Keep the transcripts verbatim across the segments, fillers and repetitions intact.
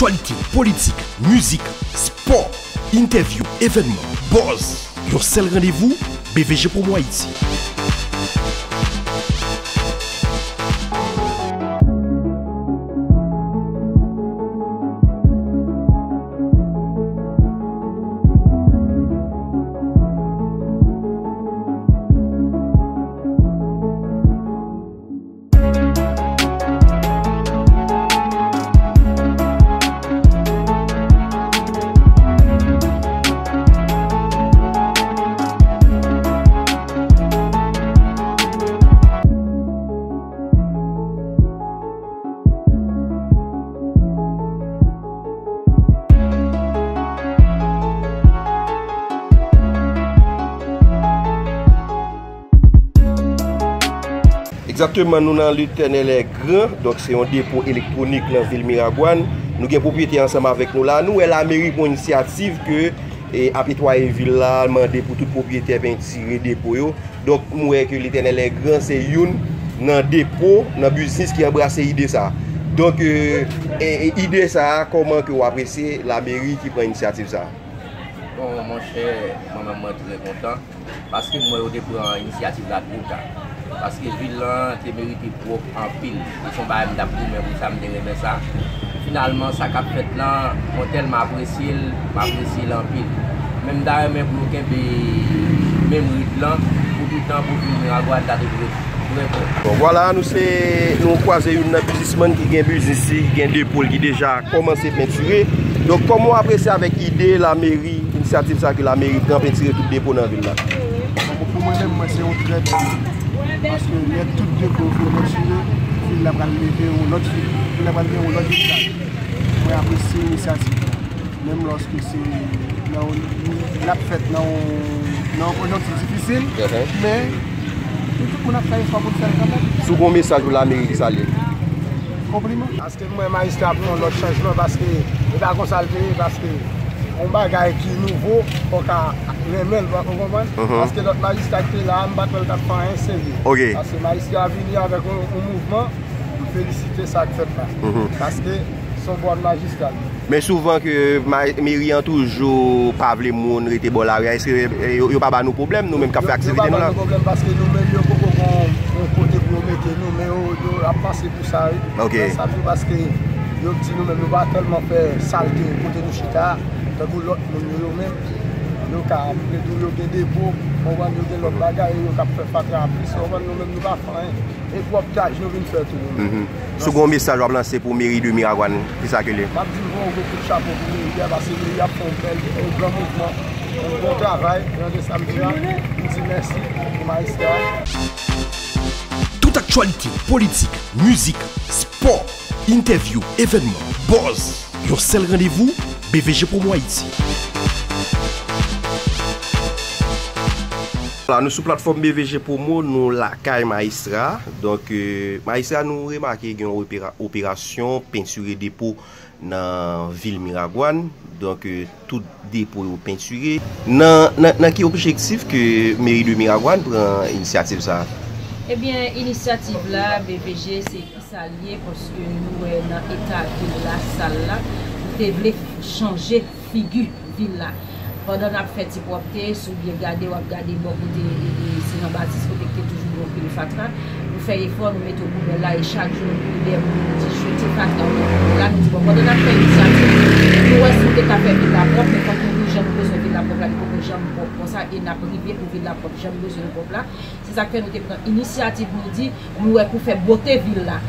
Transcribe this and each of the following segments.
Aktyalite, politik, mizik, spò, entèvyou, evènman, buzz. Yon sèl randevou, B V G Promo Haïti. Egzakteman, nou nan L'Éternel est grand, donk se yon depo elektwonik nan vil Miragwàn. Nou gen pwopriyetè ansanm avèk nou la. Nou wè lameri pran inisyativ ke, e, ap netwaye vil la, mande pou tout pwopriyetè pentire depo yo. Donk, m wè ke L'Éternel est grand se youn nan depo, nan biznis ki anbrase ide sa. Donk, e, e, e, ide sa, kòman ke w apresye lameri ki pran inisyativ sa? Bon, monchè, mwen menm mwen trè kontan, paske m wè yo te pran inisyativ la two ta. Paske vil lan te merite pwòp anpil. E se yon bagay m t ap goumen pou sa, m te renmen sa. Finalman, sa k ap fèt lan, mwen tèlman apresye l, m apresye l anpil. Men m ta renmen pou yo kenbe menm rit lan, pou toutan, pou vil Miragwàn ta toujou ret trè pwòp. Bon, vwala, nou se, nou kwaze youn nan biznismann ki gen biznis li, ki gen depo l, ki deja kòmanse pentire. Donk, kòman w apresye avèk ide lameri, inisyativ sa ke lameri pran, pentire tout depo nan vil la? Bon, pou mwen menm, mwen se yon trè bèl ide. Paske lè tout depo yo pentire, vil la pral leve yon lòt vil. Vil la pral gen yon lòt vizaj. Mwen apresye inisyativ la. Menm lòske se nan yon, l ap fèt nan yon, nan yon konjonkti difisil, men nou tout moun ap fè efò pou n fè l kanmenm. Si w gen yon mesaj pou lameri, ki sa l ye? Konpliman. Paske m wè majistra ap fè yon lòt chanjman, paske e pa konsa l te ye, paske yon bagay ki nouvo, fò w ka renmen l, ou konprann? Paske lòt majistra ki te la a, m pa t wè l t ap fè anyen serye. Paske majistra vini avèk yon, yon mouvman, m felisite sa k fèt la. Paske se yon bòn majistra l ye. Men souvan ke ma-, meri an toujou pa vle moun rete bò lari a, èske, e, yo, yo pa ba nou pwoblèm, nou menm k ap fè aktivite nou la? Yo, yo pa ba nou pwoblèm paske nou menm yo poko gon yon kote pou yo mete nou, men yo, yo ap panse pou sa, wi. Ok. Nan sa tou paske yo di nou menm nou pa tèlman fè salte kote nou chita a, tankou lòt moun yo, yo menm, yo ka, yo gen depo, konprann, yo gen lòt bagay, yo k ap fè fatra plis, konprann, nou menm nou pa fè anyen. E pwòp tach nou vin fè tou nou menm. Si w gen yon mesaj w ap lanse pou meri de Miragwàn, ki sa ke l ye? M ap di n voye yon gwo kout chapo pou meri a, paske meri a ap fè yon bèl, yon gran mouvman, yon bon travay, tande sa m di la. M di mèsi pou majistra a. Tout aktyalite, politik, mizik, spò, entèvyou, evènman, buzz. Yon sèl randevou, B V G Promo Haïti. Vwala, nou sou platfòm B V G Promo, nou lakay majistra. Donk, e, majistra, nou remake gen yon opera-, operasyon pentire depo nan vil Miragwàn. Donk, e, tout depo yo pentire. Nan, nan, nan ki objektif ke meri de Miragwàn pran inisyativ sa a? Ebyen, inisyativ la, B V G, se ki sa l ye, paske nou wè nan eta vil la, sal la, nou te vle chanje figi vil la. Pandan n ap fè ti pwòpte, si w byen gade, w ap gade bò kote, e, e, Seran Batis, kote ki te toujou gen yon pil fatra. Nou fè efò, nou mete yon poubèl la, e chak jou nou kouri dèyè moun, nou di jete fatra yo nan poubèl la, nou di, bon, pandan n ap fè inisyativ, nou wè si nou te ka fè vil la pwòp, men fòk nou di jan nou bezwen vil la pwòp la, li poko janm pwòp konsa, e n ap rive pou vil la pwòp jan nou bezwen l pwòp la. Se sa k fè nou te pran inisyativ, nou di, nou wè pou fè bote vil la.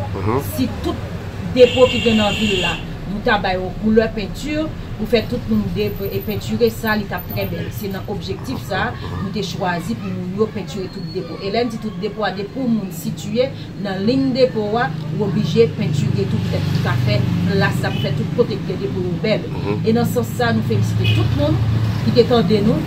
Si tout depo ki gen nan vil la, nou ta ba yo koulè penti, pou fè tout moun de-, e pentire sa, li t ap trè bèl. Se nan objektif sa a, nou te chwazi pou moun yo pentire tout depo. E lè n di tout depo a, depi yon moun sitiye nan liy depo a, ou oblije pentire tou, poutèt pou ta fè plas la, pou fè tout kote ki gen depo yo bèl. E nan sans sa, nou felisite tout moun ki te tande nou,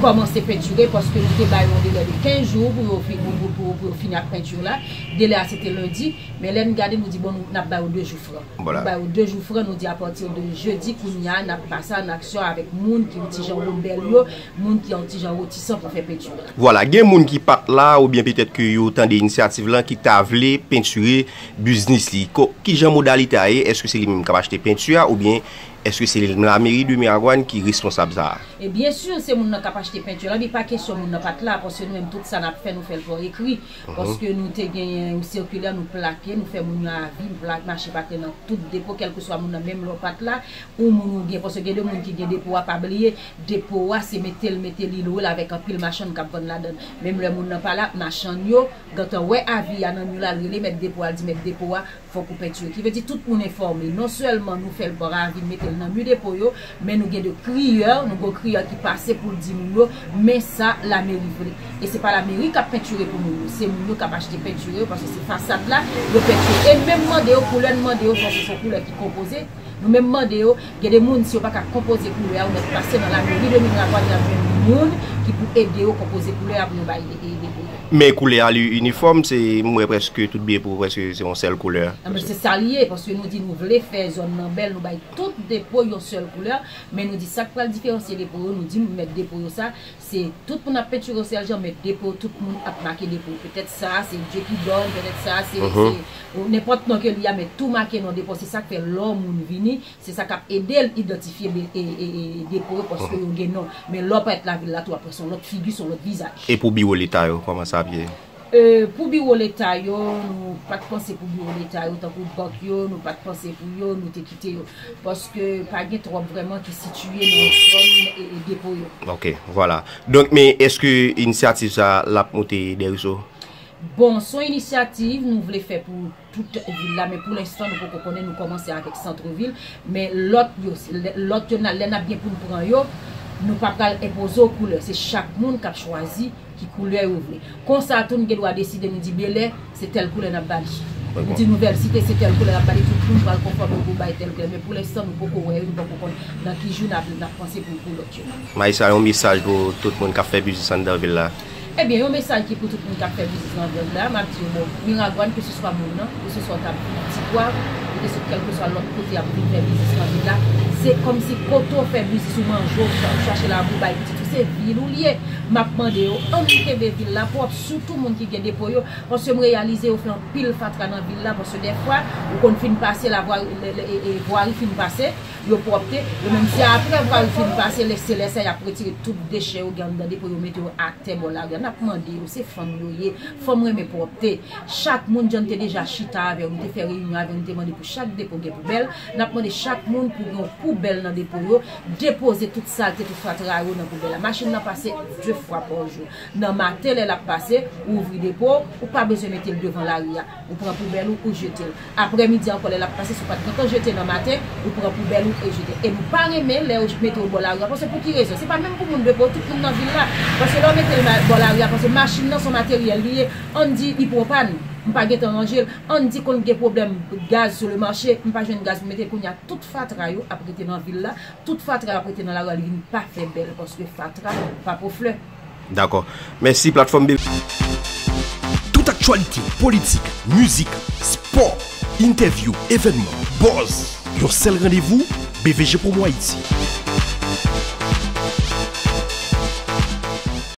kòmanse pentire, paske nou te ba yo yon delè de kenz jou pou yo fi-, pou, pou, pou, pou yo fini ak penti la. Delè a se te lendi, men lè n gade, nou di, bon, nou, n ap ba yo de jou fran. Voilà. Nou ba yo de jou fran, nou di apati de jedi, kounye a, n ap pase an aksyon avèk moun ki yon ti jan rebèl yo, moun ki yon ti jan retisan pou fè penti la. Vwala, gen moun ki pa t la, oubyen petèt ke yo tande inisyativ lan, ki ta vle pentire biznis li. Ko-, ki jan modalite a ye? Èske se li menm k ap achte penti a, oubyen èske se lameri de Miragwàn ki responsab sa a? E byen si, se moun nan k ap achte penti la, men pa kesyon moun nan pa t la, paske nou menm tout sa n ap fè, nou fè l pa ekri. Paske nou te genyen yon sikilè, nou plake, nou fè moun yo avi, nou plak mache pati nan tout depo, kèlkeswa moun nan, menm lè w pa t la, ou moun ou gen, paske gen de moun ki gen depo a, pa bliye, depo a, se mete l, mete li, lwe l avèk anpil machann k ap vann ladan l. Menm lè moun nan pa la, machann yo, gentan wè avi a nan mi la, l rele mèt depo a, l di mèt depo a, fòk ou pentire. Ki vle di tout moun enfòme. Non sèlman nou fè l bravi, mete l nan mi depo yo, men nou gen de kriyè, nou gen kriyè ki pase pou l di moun yo, men sa lameri vle. E se pa lameri k ap pentire pou moun yo, se moun yo k ap achte pentire yo, paske se fasad la, yo pentire. E n menm mande yo, koulè n mande yo, fò se yon koulè ki konpoze. Nou menm mande yo, gen de moun, si yo pa ka konpoze koulè a, yo mèt pase nan lameri de Miragwàn, y ap jwenn moun ki pou ede yo konpoze koulè a pou yo bay e, e, depo yo. Men koulè a li inifòm, se, m wè prèske tout depo, prèske se yon sèl koulè. Ah, men se sa l ye, paske nou di nou vle fè zòn nan bèl, nou bay tout depo yon sèl koulè, men nou di sa k pral diferansye depo yo, nou di mèt depo yo sa, se tout moun ap pentire yon sèl jan, men depo, tout moun ap make depo. Petèt sa, se Dieu qui donne, petèt sa, se, se, nenpòt non ke li a, men tou make non depo, se sa k fè lè yon moun vini, se sa k ap ede l idantifye be-, e, e, e, depo yo, paske yo gen non. Men lè w parèt lavil la tou, apre se yon lòt figi, se yon lòt vizaj. E pou biwo leta yo, kòman sa ap ye? E, pou biwo leta yo, nou pa t panse pou biwo leta yo, tankou bank yo, nou pa t panse pou yo, nou te kite yo. Paske pa gen twòp vrèman ki sitiye nan zòn, e, e, depo yo. Ok, vwala. Donk, men èske inisyativ sa a, l ap moute Dèriso? Bon, se yon inisyativ nou vle fè pou tout vil la, men pou lenstan, nou poko konnen, nou kòmanse avèk sant vil, men lòt yo, lòt yo, lè n ap gen pou n pran yo, nou pa pral enpoze w koulè, se chak moun k ap chwazi ki koulè yo vle. Konsa tou, n gen dwa deside, nou di Bèlè, se tèl koulè n ap ba li. Nou di Nouvèl Site, se tèl koulè n ap ba li, tout moun pral konfòme pou bay tèl koulè, men pou lenstan, nou poko wè yo, nou poko konn nan ki jou n ap, n ap panse pou, pou lòt yo. Maestra, yon mesaj pou tout moun k ap fè biznis anndan vil la? Ebyen, yon mesaj ki pou tout moun k ap fè biznis nan vil la, m ap di yo, bon, Miragwàn, keseswa moun nan, keseswa w t ap viv Ti Pwa, ou te sot kèlkeswa lòt kote ap vin fè biznis nan vil la, se kòmsi kote w fè biznis ou manje, w cha-, w chache lavi w bay pitit ou, se vil ou l ye. M ap mande yo, ann kenbe vil la pwòp, sitou moun ki gen depo yo, paske m reyalize yo fè anpil fatra nan vil la, paske dèfwa, ou konn fin pase, lavwa-, le, le, e, e, vwari fin pase, yo pwòpte, yo menm se apre vwari fin pase, lè, se lè sa y ap retire tout dechè yo gen anndan depo yo mete yo atè bò lari a. N ap mande yo, se fanm yo ye, fanm renmen pwòpte. Chak moun, jan n te deja chita avè yo, nou te fè reyinyon avè yo, nou te mande pou chak depo gen poubèl. N ap mande chak moun pou gen yon poubèl nan depo yo, depoze tout salte, tout fatra yo nan poubèl la. Machin nan pase de fwa pa jou. Nan maten, lè l ap pase, ou ouvri depo, ou pa bezwen mete l devan lari a. Ou pran poubèl ou, ou jete l. Aprèmidi ankò, lè l ap pase, si w pa t gentan jete nan maten, ou pran poubèl ou e jete. E nou pa renmen lè yo mete yo bò lari a, paske pou ki rezon? Se pa menm pou moun depo, tout moun nan vil la. Paske lè w mete l ma-, bò lari a, paske machin nan se yon materyèl li ye, ann di li pran pàn, m pa gentan ranje l, ann di konn gen pwoblèm gaz sou le mache, m pa jwenn gaz pou mete, kounye a tout fatra yo ap rete nan vil la, tout fatra yo ap rete nan lari a, li vin pa fè bèl, paske fatra pa po flè. Dakò. Mèsi, Platfòm B. Tout aktyalite, politik, mizik, spò, entèvyou, evènman, buzz. Yon sèl randevou, B V G Promo Haïti.